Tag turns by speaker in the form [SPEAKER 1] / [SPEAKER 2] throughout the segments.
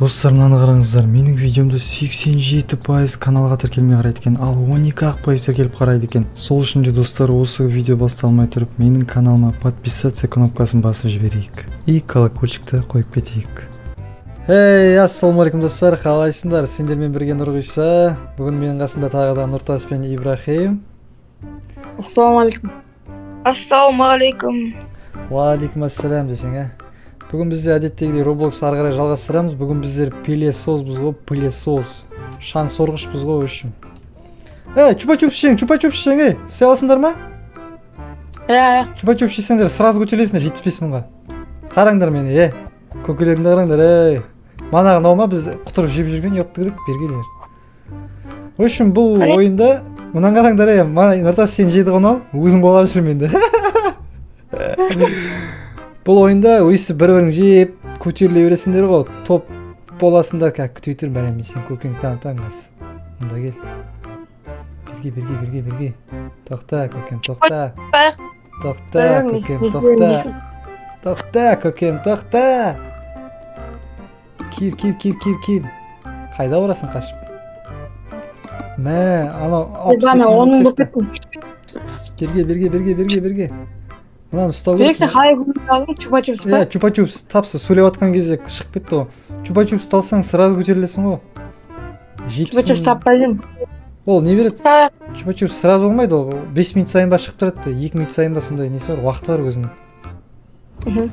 [SPEAKER 1] Достар, мынаны қараңыздар, менің видеомды 87% каналға тіркелмей қарайды екен, ал 12% тіркеліп қарайды екен. Сол үшін де, достар, осы видео басталмай тұрып, менің каналыма подписаться кнопкасын басып жіберейік и колокольчикті қойып кетейік. Эй, ассалаумағалейкум, достар, қалайсыңдар? Сендермен бірге Нұрғиса. Бүгін менің қасымда тағы да Нұртас пен Ибрахим.
[SPEAKER 2] Ассалаумағалейкум.
[SPEAKER 3] Ассалаумағалейкум.
[SPEAKER 1] Уағалейкум ассалам десең, ә. Бүгін бізде әдеттегідей Roblox ары қарай жалғастырамыз. Бүгін біздер пылесосбыз ғой, пылесос. Шаң сорғышпыз ғой, в общем. Ей, чупа чупс жең, чупа чупс жең, ей. Түсе аласыңдар ма?
[SPEAKER 2] Иә.
[SPEAKER 1] Чупа чупс жесеңдер, сразу көтерілесіңдер 75 мыңға. Қараңдар мені, е. Көкелеріңді қараңдар, ей. Манағы мынау ма бізді құтырып жеп жүрген, ёптігідік, бергелер. В общем, бұл
[SPEAKER 3] Қане?
[SPEAKER 1] ойында мынаны қараңдар, ей, мана Нұртас сені жеді ғой мынау, өзің қуалап жүрмін енді. Бұл ойында өйстіп бір бірін жеп көтеріле бересіңдер ғой, топ боласыңдар. Как күтей тұр, бәлем, мен сен көкең танытамын қазір. Мында кел, берге, берге, берге, берге, тоқта, көкем, тоқта.
[SPEAKER 3] Баяқ.
[SPEAKER 1] Тоқта, көкем, тоқта, тоқта, көкем, тоқта. Кел, кел, кел, кел, кел. Қайда барасың қашып? Мә, анау 62
[SPEAKER 2] Ана
[SPEAKER 1] мың
[SPEAKER 2] 10 мың
[SPEAKER 1] болып
[SPEAKER 2] болып
[SPEAKER 1] кетті.
[SPEAKER 2] кеттім.
[SPEAKER 1] Берге, берге, берге, берге, берге. Мынаны ұстау
[SPEAKER 2] Берік,
[SPEAKER 1] керек.
[SPEAKER 2] Сен қалай көтере алдың? Чупа чупс па?
[SPEAKER 1] Иә, чупа чупс тапсы сөйлеп жатқан кезде шығып кетті ғой. Чупа чупс алсаң, сразу көтерілесің ғой.
[SPEAKER 2] Чупа чупс таппай жүрмін.
[SPEAKER 1] Ол не береді?
[SPEAKER 3] Баяқ.
[SPEAKER 1] Чупа чупс сразу болмайды, ол 5 минут сайын ба шығып тұрады, 2 минут сайын ба, сондай несі бар, уақыты бар өзінің.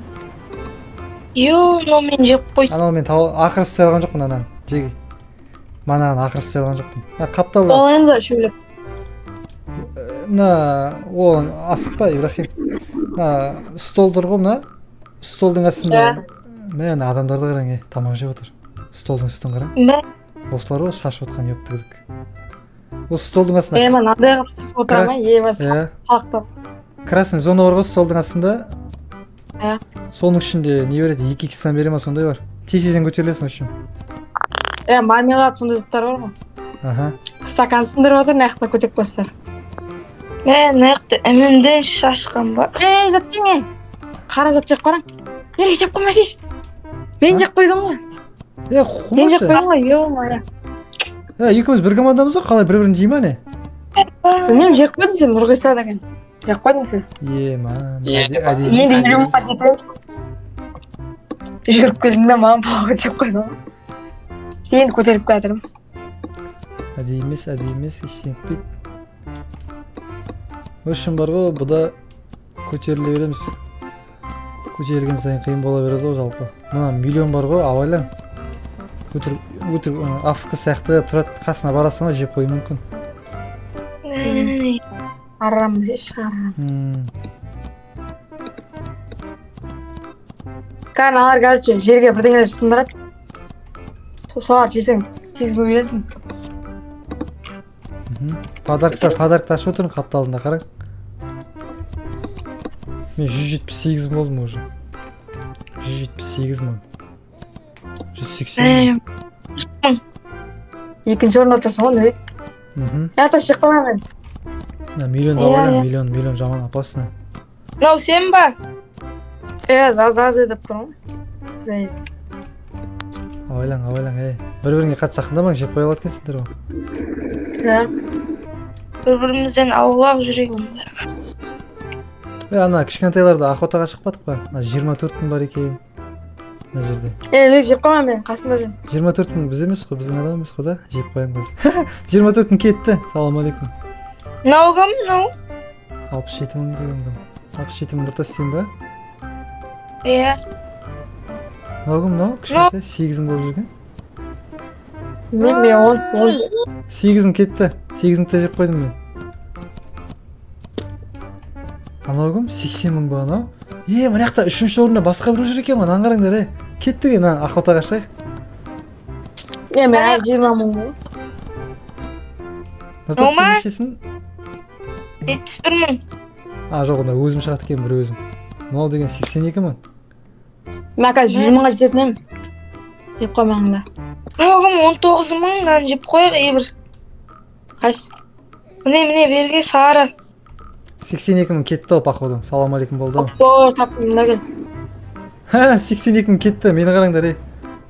[SPEAKER 3] Ю, мынау мені жеп қойды.
[SPEAKER 1] Анау мен ақыры ұстай алған жоқпын ананы. Жеге, манағаны ақыры ұстай алған жоқпын. Мына қапталда.
[SPEAKER 2] Ол енді үшеулеп.
[SPEAKER 1] Мына, о, асықпа, Ибрахим. Мына стол тұр ғой, мына столдың астында. Мә, ана адамдарды қараң, е, тамақ жеп отыр. Столдың үстін қараң.
[SPEAKER 3] Мә,
[SPEAKER 1] осылар ғой шашып отқан, ёптігдік. Осы столдың астында.
[SPEAKER 2] Е, мынандай қылып шашып отыра ма? Е, бас
[SPEAKER 1] Иә.
[SPEAKER 2] Халықтар.
[SPEAKER 1] Красный зона бар ғой столдың астында.
[SPEAKER 2] Иә.
[SPEAKER 1] Соның ішінде не береді, 2 икстан бере ма, сондай бар, тез тезден көтерілесің, в общем.
[SPEAKER 2] Е, мармелад, сондай заттар бар ғой.
[SPEAKER 1] Аха.
[SPEAKER 2] Стакан сындырып отыр мына жақта көтек бастар.
[SPEAKER 3] Мә, мына жақта інімден шашқан ба?
[SPEAKER 2] Ей, зат жең, ей. Қара зат жеп қараң. Ерік, жеп қойма, шеш. Мен
[SPEAKER 1] А?
[SPEAKER 2] жеп қойдым ғой.
[SPEAKER 1] Е,
[SPEAKER 2] Мен жеп
[SPEAKER 1] қумашы.
[SPEAKER 2] қойдым ғой, ё-моё.
[SPEAKER 1] Е, екеуміз бір командамыз ғой, қалай бір бірін жей ма, не?
[SPEAKER 2] Білмеймін, жеп қойдың сен, Нұрғиса деген. Жеп қойдың сен.
[SPEAKER 1] Е, ма, әдейі
[SPEAKER 2] Енді
[SPEAKER 1] емес,
[SPEAKER 2] 50
[SPEAKER 1] әдейі
[SPEAKER 2] мыңға
[SPEAKER 1] емес.
[SPEAKER 2] жетемін. Жүгіріп келдім да, маған похуй, жеп қойдым ғой. Енді көтеріп келе жатырмын.
[SPEAKER 1] Әдейі емес, әдейі емес, ештеңе етпейді. В общем, бар ғой, бұда көтеріле береміз. Көтерілген сайын қиын бола береді ғой жалпы. Мына миллион бар ғой, абайлаң. Өтірік, өтірік, АФК сияқты тұрады, қасына барасың ғой, жеп қоюы мүмкін.
[SPEAKER 3] Әй,
[SPEAKER 2] Арам, еш арам. Қазір аналар, короче, жерге бірдеңелер сындырады. Солар жесең, тез көбейесің.
[SPEAKER 1] Подарктар, подарокты ашып отырмын қапталында, қараң. Мен 178 болдым уже. 178 мың. 180 мың.
[SPEAKER 3] Әй,
[SPEAKER 2] Екінші орында тұрсың ғой, Нұрек.
[SPEAKER 1] Мхм.
[SPEAKER 2] Я тас жеп қоймаймын мен.
[SPEAKER 1] Мына миллион
[SPEAKER 3] Иә,
[SPEAKER 1] абайлаң,
[SPEAKER 3] иә.
[SPEAKER 1] миллион, миллион жаман опасно.
[SPEAKER 3] Мынау сен ба?
[SPEAKER 2] Е, за за за деп тұрмын ғой. За.
[SPEAKER 1] Абайлаң, абайлаң, ей. Бір біріңе қатты жақындамаң, жеп қоя алады екенсіңдер ғой.
[SPEAKER 2] Иә.
[SPEAKER 3] Бір бірімізден аулақ жүрейік онда.
[SPEAKER 1] Е, ана кішкентайларды охотаға шықпадық па? Мына 24 мың бар екен. Мына жерде.
[SPEAKER 2] Е, Нұрек, жеп қоймаймын мен, қасында жүрмін.
[SPEAKER 1] 24 мың біз емес қой, біздің адам емес қой да, жеп қоямын қазір. 24 мың кетті. Салам алейкум.
[SPEAKER 3] Мынау кім, мынау?
[SPEAKER 1] 67 мың деген кім? 67 мың, Нұртас, сен ба?
[SPEAKER 3] Иә.
[SPEAKER 1] Мынау кім, мынау? Кішкентай, 8 мың болып жүрген.
[SPEAKER 2] Мен 10, 10.
[SPEAKER 1] 8 мың кетті. 8 мыңды да жеп қойдым мен. Анау кім? 80 мың ба анау? Е, мына жақта үшінші орында басқа біреу жүр екен ғой, мынаны қараңдар, е. Кеттік, е, мынаны охотаға шығайық.
[SPEAKER 2] Е, мен әлі 20 мың ғой.
[SPEAKER 1] Нұртас, сен
[SPEAKER 3] Ома?
[SPEAKER 1] нешесің?
[SPEAKER 3] 71 мың.
[SPEAKER 1] А, жоқ, онда өзім шығады екен, бір өзім. Мынау деген 82 мың.
[SPEAKER 2] Мен қазір 100 мыңға жететін едім. Жеп қоймағанда.
[SPEAKER 3] Мынау кім? 19 мың, мынаны жеп қояйық, ей бір.
[SPEAKER 2] Қайсы?
[SPEAKER 3] Міне, міне, берге сары.
[SPEAKER 1] 82 мың кетті ау, походу. Салам алейкум болды ау.
[SPEAKER 2] О, таптым, мында кел.
[SPEAKER 1] Ха, 82 мың кетті, мені қараңдар, ей.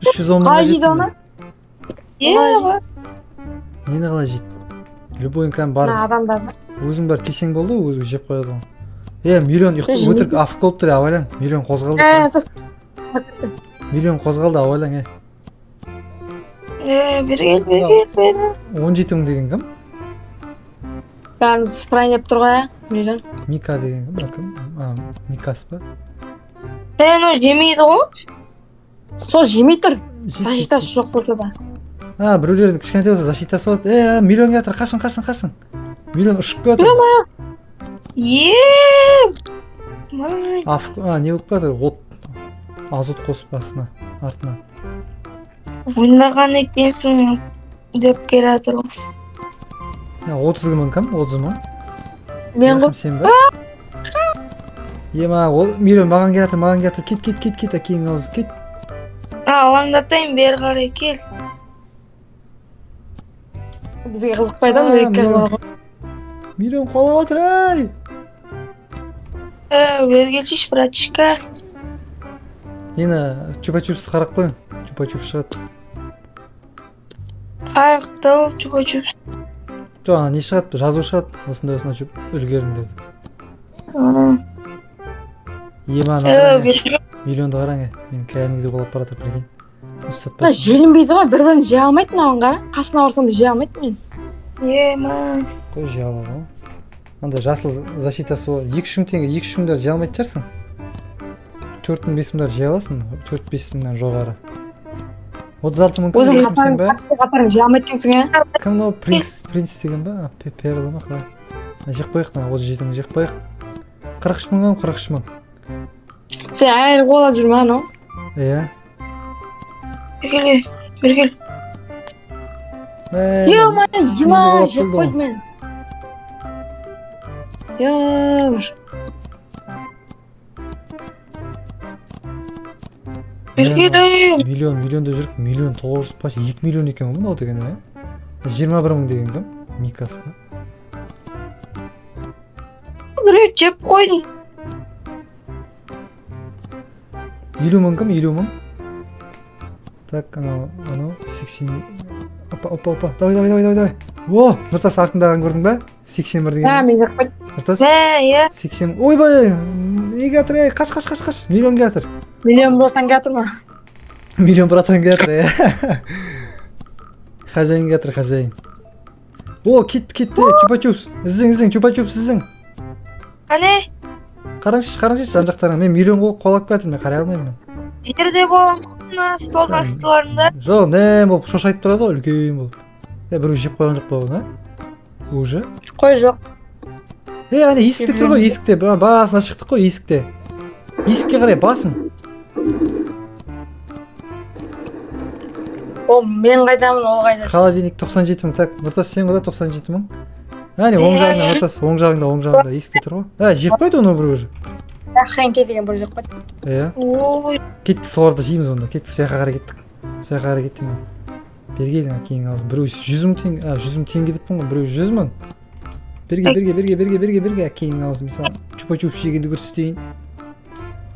[SPEAKER 1] 310 мыңға
[SPEAKER 2] Қалай жейді
[SPEAKER 1] жеттім
[SPEAKER 2] оны?
[SPEAKER 1] мен.
[SPEAKER 3] Е,
[SPEAKER 2] Қалай
[SPEAKER 1] Нені қалай жейді? Любой кәдімгі бар.
[SPEAKER 2] Мына адамдарды.
[SPEAKER 1] Өзің бар кисең болды ғой, өзі жеп қояды ғой. Е, миллион
[SPEAKER 2] Жемейді.
[SPEAKER 1] өтірік афк болып тұр, абайлаң. Миллион қозғалды.
[SPEAKER 2] Ә, тос.
[SPEAKER 1] Миллион қозғалды, абайлаң, е.
[SPEAKER 3] Е, бері кел, бері кел, бері.
[SPEAKER 1] 17 мың деген кім?
[SPEAKER 2] Бәріміз сыпырайын деп тұр ғой, ә? Миллион.
[SPEAKER 1] Мика деген кім? Мына кім? А, Микас па?
[SPEAKER 3] Е, анау жемейді ғой.
[SPEAKER 2] Сол жемей тұр.
[SPEAKER 1] Жейді,
[SPEAKER 2] Защитасы
[SPEAKER 1] жейді.
[SPEAKER 2] жоқ болса да.
[SPEAKER 1] А, біреулердің кішкентай болса защитасы болады. Е, миллион келатыр, қашың, қашың, қашың. Миллион ұшып келатыр.
[SPEAKER 3] Е, май.
[SPEAKER 1] Афк, а, не болып келатыр? От, азот қосып астына, артына.
[SPEAKER 3] Ойнаған екенсің деп келатыр ғой.
[SPEAKER 1] А, 30 мың кім? 30 мың.
[SPEAKER 2] Мен ғой.
[SPEAKER 1] Кім, сен ба? Ема, ол миллион маған келатыр, маған келатыр. Кет, кет, кет, кет, әкеңнің аузы, кет.
[SPEAKER 3] А, алаңдатайын, бері қарай кел.
[SPEAKER 2] Бізге қызықпайды
[SPEAKER 1] А,
[SPEAKER 2] ғой, екі
[SPEAKER 1] миллион.
[SPEAKER 2] ғой.
[SPEAKER 1] Миллион қуалап жатыр, ай!
[SPEAKER 3] Е, бері келшіш, братишка.
[SPEAKER 1] Нені, чупа-чупс қарап қойың. Чупа-чупс шығады.
[SPEAKER 3] Қаяқта ол чупа-чупс?
[SPEAKER 1] Жоқ, ана не шығады, жазу шығады. Осындай осындай чуп үлгеріңдер деп. Ема, ана
[SPEAKER 3] Е,
[SPEAKER 1] қараң,
[SPEAKER 3] бері кел.
[SPEAKER 1] миллионды қараң, е. Мен кәдімгідей қуалап бара жатыр, прикинь.
[SPEAKER 2] Мына
[SPEAKER 1] Ұстатпасын.
[SPEAKER 2] желінбейді ғой, бір бірін жей алмайды мынауын қара. Қасына барсам жей алмайды мен.
[SPEAKER 3] Е, май.
[SPEAKER 1] Қой, жей алады ғой. Андай жасыл защитасы болады. 2-3 мың теңге, 2-3 мыңдар жей алмайтын шығарсың. 4 мың, 5 мыңдар жей аласың, 4-5 мыңнан жоғары. 36 мың кім?
[SPEAKER 2] Өзің
[SPEAKER 1] Кім, сен
[SPEAKER 2] қатарың,
[SPEAKER 1] ба?
[SPEAKER 2] қашты қатарың жей алмайды екенсің, ә?
[SPEAKER 1] Кім мынау? Принц, принц деген ба? А, Перла ма қалай? А, жеп қояйық мына 37 мың жеп қояйық. 43 мың кім? 43 мың.
[SPEAKER 2] Сен әлі қуалап жүр ма анау?
[SPEAKER 1] Иә.
[SPEAKER 3] Бері кел, е, бері кел.
[SPEAKER 1] Мә,
[SPEAKER 2] Ё-моё, ема,
[SPEAKER 1] қуалап
[SPEAKER 2] жеп
[SPEAKER 1] келді
[SPEAKER 2] қойды мен. Ё, бір.
[SPEAKER 3] Бері кел, е.
[SPEAKER 1] Миллион, миллион деп жүрік, миллион тоғыз жүз почти 2 миллион екен ғой мынау деген, ә? 21 мың деген кім? Микас па?
[SPEAKER 3] Біреу жеп қойдың.
[SPEAKER 1] 50 мың кім? 50 мың. Так, анау, анау, 80. Опа, опа, опа. Давай, давай, давай, давай, давай. О, Нұртас артындағын көрдің ба? 81 деген.
[SPEAKER 2] Ә, мен жеп қойдым.
[SPEAKER 1] Нұртас,
[SPEAKER 3] Мә, иә.
[SPEAKER 1] 80. Ойбай, не келатыр, ей, қаш, қаш, қаш, қаш. Миллион келатыр.
[SPEAKER 2] Миллион братан келатыр ма?
[SPEAKER 1] Миллион братан келатыр, е. Хозяин келатыр, хозяин. О, кетті, кетті, чупа-чупс. Іздең, іздең, чупа-чупс іздең.
[SPEAKER 3] Қане,
[SPEAKER 1] Қараңызшы, қараңызшы, жан жақтарыңа. Мен миллион қуалап келатырмын, мен қарай алмаймын мен.
[SPEAKER 3] Жерде боламын мына столдың астыларында.
[SPEAKER 1] Жоқ, не болып шошайып тұрады ғой, үлкен болып. Е, біреу жеп қойған жоқ па оны, а? Уже?
[SPEAKER 2] Қой жоқ.
[SPEAKER 1] Е, әне есікте тұр ғой, есікте. Басына шықтық қой, есікте. Есікке қарай басың.
[SPEAKER 2] О, мен қайдамын, ол қайда?
[SPEAKER 1] Холодильник 97 мың. Так, Нұртас сен ғой да 97 мың. Әне, оң жағында, Нұртас, оң жағында, оң жағында есікте тұр ғой. Ә, жеп қойды оны біреу уже.
[SPEAKER 2] Хренке деген бір жеп қойды.
[SPEAKER 1] Иә.
[SPEAKER 3] Ой,
[SPEAKER 1] Кеттік, соларды жейміз онда. Кеттік, сол жаққа қарай кеттік. Сол жаққа қарай кеттік. Бері кел, кейін алып. Біреу 100 мың теңге, а, 100 мың теңге деппін ғой, біреу 100 мың. Берге, берге, берге, берге, берге, берге, әкеңнің аузын мен саған чупа-чуп жегенді көрсетейін.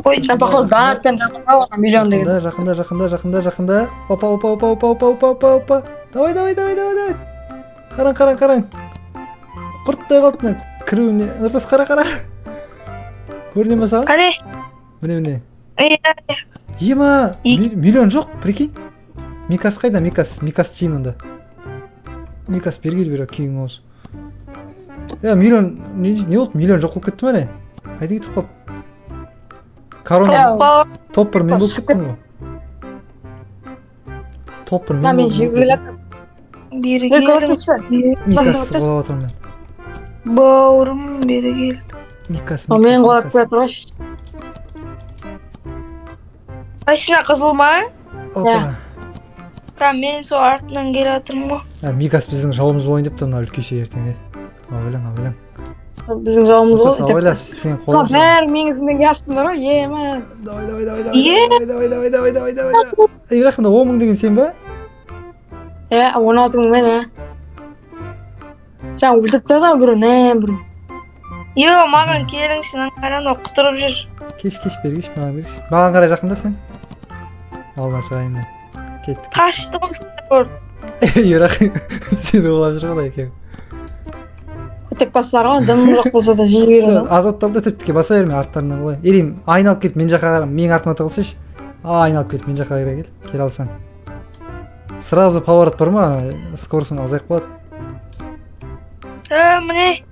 [SPEAKER 3] қойдым.
[SPEAKER 2] Мен походу донатпен жақында оған миллион деген.
[SPEAKER 1] Жақында, жақында, жақында, жақында, жақында. Опа, опа, опа, опа, опа, опа, опа, опа. Давай, давай, давай, давай, давай. Қараң, қараң, қараң. Құрттай қалды мына кіруіне. Нұртас, қара, қара. Көріне ме саған?
[SPEAKER 3] Қане,
[SPEAKER 1] Міне, міне.
[SPEAKER 3] иә,
[SPEAKER 1] Ема, миллион жоқ, прикинь. Микас қайда, Микас? Микас жейін онда. Микас бері кел, бері, күйің ауыз. Е, миллион, не болды? Миллион жоқ болып кетті ме не? Қайда кетіп қалды? Корона,
[SPEAKER 2] Иә.
[SPEAKER 1] топ бір мен болып кеттім ғой. Топ бір
[SPEAKER 2] Мына
[SPEAKER 1] мен
[SPEAKER 2] мен
[SPEAKER 1] болып
[SPEAKER 2] жеуге
[SPEAKER 1] кеттім.
[SPEAKER 2] келатырмын.
[SPEAKER 3] бері
[SPEAKER 2] Ей,
[SPEAKER 3] кел.
[SPEAKER 2] көмектесші.
[SPEAKER 1] Микас
[SPEAKER 2] Көмектес.
[SPEAKER 1] қуалап жатырмын мен.
[SPEAKER 3] Бауырым, бері кел.
[SPEAKER 1] Микас,
[SPEAKER 2] О, мен
[SPEAKER 1] Микас,
[SPEAKER 2] қуалап
[SPEAKER 1] Микас.
[SPEAKER 2] келатыр ғой.
[SPEAKER 3] Қайсына қызыл ма?
[SPEAKER 1] Опа.
[SPEAKER 3] Ка, мен сол артынан келе жатырмын ғой.
[SPEAKER 1] Ә, Микас біздің жауымыз болайын деп тұр мына үлкейсе ертең. Е. Абайлаң, абайлаң.
[SPEAKER 2] Біздің жауымыз ғой.
[SPEAKER 1] Нұртас, абайла, сен
[SPEAKER 2] Мына
[SPEAKER 1] қолың жоқ.
[SPEAKER 2] бәрі менің ізімнен келатсыңдар ғой, ема.
[SPEAKER 1] Давай, давай, давай, давай,
[SPEAKER 3] Е.
[SPEAKER 1] давай, давай, давай, давай, давай, давай, давай. Ей, бірақ мына 10 мың деген сен ба?
[SPEAKER 2] Е, 16 мың мен, ә. Жаңа өлтіріп тастады ғой біреу, нә, біреу.
[SPEAKER 3] Йо, маған келіңші, мына қара, анау құтырып жүр.
[SPEAKER 1] Кеш, кеш, бері кеш, маған бері кеш. Маған қарай жақында сен. Алдына шығайын мен. Кеттік.
[SPEAKER 3] Қашты ғой сені көріп.
[SPEAKER 1] Ибрахим сені қуалап жүр ғой екеуі.
[SPEAKER 2] Көтек басылар ғой, дым жоқ болса да жей береді.
[SPEAKER 1] Сол, азоттарды тіп-тіке баса берме, арттарынан былай. Или айналып кет, мен жаққа қара, менің артыма тығылсайшы. А, айналып кет, мен жаққа қарай кел. Келе алсаң. Сразу поворот бар ма, скоростың азайып қалады.
[SPEAKER 3] А, міне.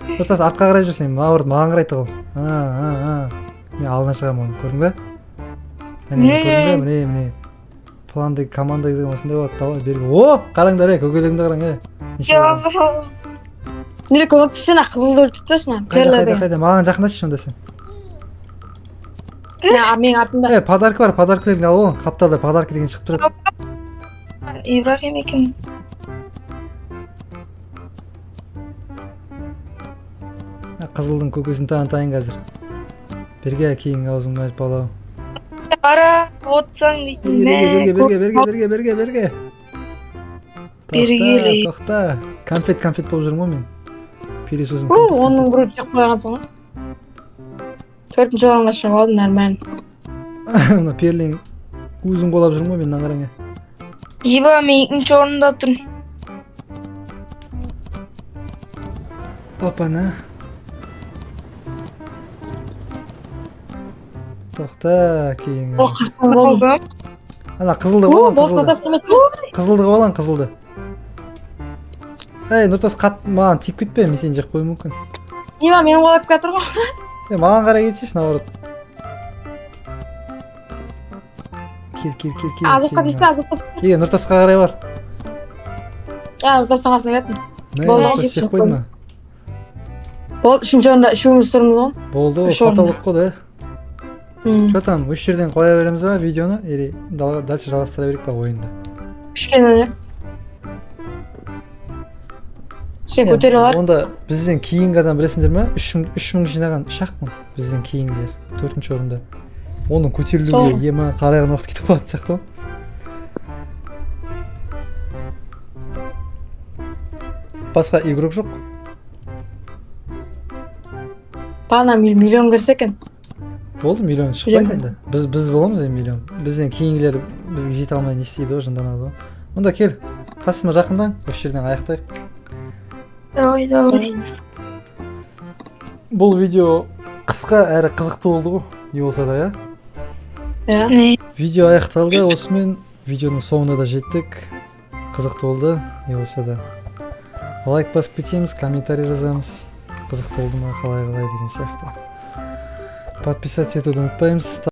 [SPEAKER 1] Нұртас, артқа қарай жүрсең, наоборот, маған қарай тығыл. А, а, а. Мен алдына шығамын оны, көрдің бе? Міне, көрдің бе? Міне, міне. Планды, команда деген осындай болады. Давай, бергі. О, қараңдар, ей, көкелеріңді қараң, ей. Неше болған?
[SPEAKER 2] Нере көмектесші, ана қызылды өлтіріп тасташы, ана
[SPEAKER 1] Қайда,
[SPEAKER 2] перла
[SPEAKER 1] қайда,
[SPEAKER 2] деген.
[SPEAKER 1] қайда, маған жақындашы онда сен.
[SPEAKER 2] Міне, менің артымда.
[SPEAKER 1] Е, подарка бар, подаркілерін алып ал. Қапталда подарка деген шығып тұрады.
[SPEAKER 3] Ибрахим екен.
[SPEAKER 1] Қызылдың көкесін танытайын қазір. Берге кейін аузыңды айтып балау.
[SPEAKER 3] Қара, отсаң дейтін.
[SPEAKER 1] Берге, берге, берге, берге, берге, берге.
[SPEAKER 3] Бергелі.
[SPEAKER 1] Тоқта, тоқта. Конфет, конфет болып жүрмін ғой мен. Пересозым.
[SPEAKER 2] У, оның біреуді жеп қойғансың ғой. Төртінші орынға шығып алдым, нормально.
[SPEAKER 1] Мына перлин өзің қолап жүрмін ғой мен, мына қараң.
[SPEAKER 3] Еба, мен екінші орында тұрмын.
[SPEAKER 1] Папана. Тоқта, кейін.
[SPEAKER 2] О, қырықтан болдым.
[SPEAKER 1] Ана қызылды
[SPEAKER 2] У,
[SPEAKER 1] болан,
[SPEAKER 2] болды,
[SPEAKER 1] қызылды.
[SPEAKER 2] тастамайды.
[SPEAKER 1] Қызылды болан, қызылды. Ей, Нұртас, қат маған тиіп кетпе, мен сені жеп қоюым мүмкін.
[SPEAKER 2] Еба, мені қуалап келатыр ғой.
[SPEAKER 1] Е, маған қарай кетсейші, наоборот. Кел, кел, кел, кел.
[SPEAKER 2] Азотқа
[SPEAKER 1] кел,
[SPEAKER 2] тиіспе, азотқа тиіспе.
[SPEAKER 1] Е, Нұртасқа қарай бар.
[SPEAKER 2] Я, Нұртастың қасына кеттім.
[SPEAKER 1] Мә,
[SPEAKER 2] Болды,
[SPEAKER 1] Нұртас
[SPEAKER 2] жеп
[SPEAKER 1] жеп қойды ма?
[SPEAKER 2] Болды, үшінші орында үшеуміз тұрмыз ғой.
[SPEAKER 1] Болды,
[SPEAKER 2] Үш орында.
[SPEAKER 1] потолок қой да.
[SPEAKER 2] М,
[SPEAKER 1] Че там, осы жерден қоя береміз ба видеоны, или дальше жалғастыра берейік па ойынды?
[SPEAKER 2] Кішкене не? Кішкене көтеріп алайық.
[SPEAKER 1] Онда бізден кейінгі адам білесіңдер ме? 3000 жинаған үш ақ мың бізден кейінгілер, төртінші орында. Оның көтерілуге
[SPEAKER 2] Сол.
[SPEAKER 1] ема қарайған уақыт кетіп қалатын сияқты ғой. Басқа игрок жоқ.
[SPEAKER 2] Бағана миллион кірсе екен.
[SPEAKER 1] Болды, миллион шықпайды
[SPEAKER 2] Миллион.
[SPEAKER 1] енді. Біз боламыз енді миллион. Бізден кейінгілер бізге жете алмай не істейді ғой, жынданады ғой. Онда кел, қасыма жақындаң, осы жерден аяқтайық.
[SPEAKER 3] Давай, давай.
[SPEAKER 1] Бұл видео қысқа әрі қызықты болды ғой, не болса да, иә?
[SPEAKER 2] Иә.
[SPEAKER 3] Не?
[SPEAKER 1] Видео аяқталды, осымен видеоның соңына да жеттік. Қызықты болды, не болса да. Лайк басып кетеміз, комментарий жазамыз. Қызықты болды ма, қалай қалай деген сияқты. Подписаться етуді ұмытпаймыз.